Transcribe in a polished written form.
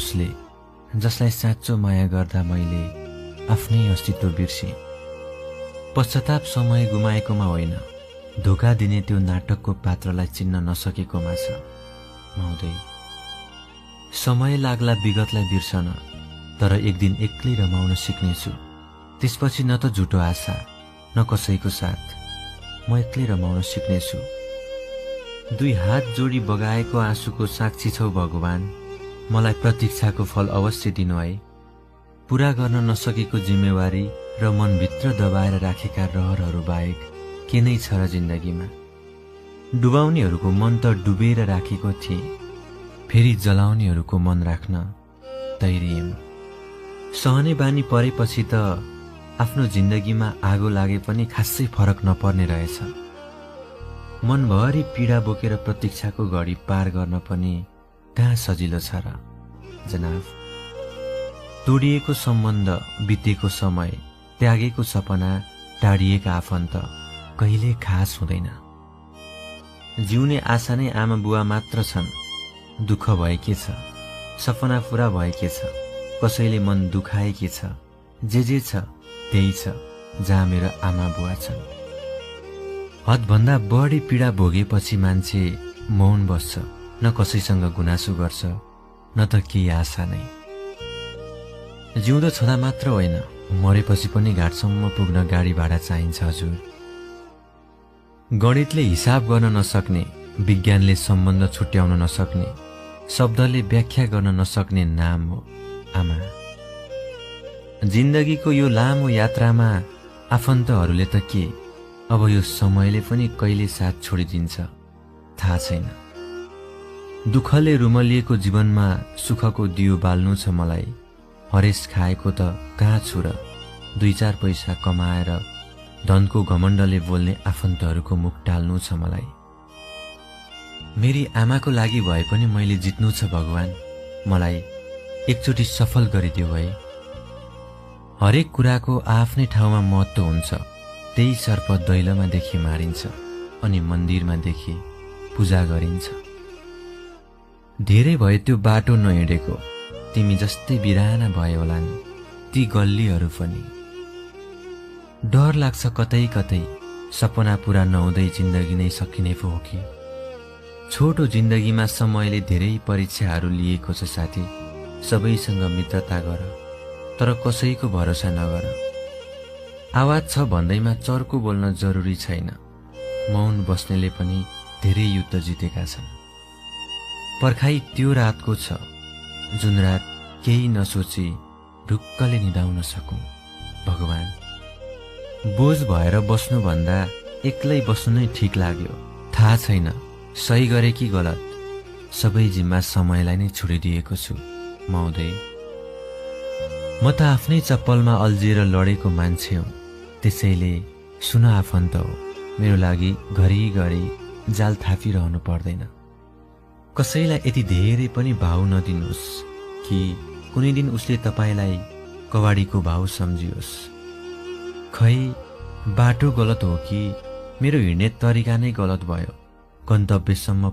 उसले जसलाई साँचो माया गर्दा मैले आफ्नै अस्तित्व बिर्सेँ। पश्चाताप समय गुमाएकोमा होइन, धोका दिने त्यो नाटकको पात्रलाई चिन्न नसकेकोमा छ। महोदय, समय लाग्ला विगतलाई बिर्सन, तर एक दिन एक्लै रमाउन सिक्नेछु। त्यसपछि न त झुटो आशा न कसैको साथ, म एक्लै रमाउन सिक्नेछु। दुई हात जोडी बगाएको आँसुको साक्षी छौ भगवान, मलाई प्रतीक्षाको फल अवश्य दिनु है। पूरा गर्न नसकेको जिम्मेवारी र मनभित्र दबाएर राखेका रहरहरू बाहेक के नै छ र जिन्दगीमा। डुबाउनेहरूको मन त डुबेर राखेको थिए, फेरि जलाउनेहरूको मन राख्न तैरिएँ। सहने बानी परेपछि त आफ्नो जिन्दगीमा आगो लागे पनि खासै फरक नपर्ने रहेछ। मनभरि पीडा बोकेर प्रतीक्षाको घडी पार गर्न पनि कहाँ सजिलो छ र जनाब। तोडिएको सम्बन्ध, बितेको समय, त्यागेको सपना, टाढिएका आफन्त कहिले खास हुँदैन। जिउने आशा नै आमा बुवा मात्र छन्। दुःख भए के छ, सपना पूरा भए के छ, कसैले मन दुखाए के छ, जे छ त्यही छ जहाँ मेरो आमा बुवा छन्। हदभन्दा बढी पीडा भोगेपछि मान्छे मौन बस्छ, न कसैसँग गुनासो गर्छ, न त केही आशा नै। जिउँदो छँदा मात्र होइन, मरेपछि पनि घाटसम्म पुग्न गाडी भाडा चाहिन्छ हजुर। गणितले हिसाब गर्न नसक्ने, विज्ञानले सम्बन्ध छुट्याउन नसक्ने, शब्दले व्याख्या गर्न नसक्ने नाम हो आमा। जिन्दगीको यो लामो यात्रामा आफन्तहरूले त के, अब यो समयले पनि कहिले साथ छोडिदिन्छ थाहा छैन। दुःखले रुमलिएको जीवनमा सुखको दियो बाल्नु छ मलाई। हरेस खाएको त कहाँ छु र, दुई चार पैसा कमाएर धनको घमण्डले बोल्ने आफन्तहरूको मुख टाल्नु छ मलाई। मेरी आमाको लागि भए पनि मैले जित्नु छ भगवान, मलाई एकचोटि सफल गरिदियो है। हरेक कुराको आफ्नै ठाउँमा महत्त्व हुन्छ। त्यही सर्प दैलोमा देखि मारिन्छ अनि मन्दिरमा देखि पूजा गरिन्छ। धेरै भयो त्यो बाटो नहिँडेको, तिमी जस्तै बिराना भयो होलान् ती गल्लीहरू पनि। डर लाग्छ कतै कतै, सपना पूरा नहुँदै जिन्दगी नै सकिने पो हो कि। छोटो जिन्दगीमा समयले धेरै परीक्षाहरू लिएको छ साथी। सबैसँग मित्रता गर, तर कसैको भरोसा नगर। आवाज छ भन्दैमा चर्को बोल्न जरुरी छैन। मौन बस्नेले पनि धेरै युद्ध जितेका छन्। पर्खाइ त्यो रातको छ जुन रात केही नसोची ढुक्कले निदाउन सकौं भगवान। बोझ भएर बस्नुभन्दा एक्लै बस्नु नै ठिक लाग्यो। थाहा छैन सही गरे कि गलत, सबै जिम्मा समयलाई नै छोडिदिएको छु महोदय। म त आफ्नै चप्पलमा अल्झिएर लडेको मान्छे हुँ, त्यसैले सुन आफन्त हो, मेरो लागि घरिघरि जाल थापिरहनु पर्दैन। कसैलाई यति धेरै पनि भाउ नदिनुहोस् कि कुनै दिन उसले तपाईलाई कवाडीको भाउ सम्झियोस्। खै बाटो गलत हो कि मेरो हिँड्ने तरिका नै गलत भयो, गन्तव्यसम्म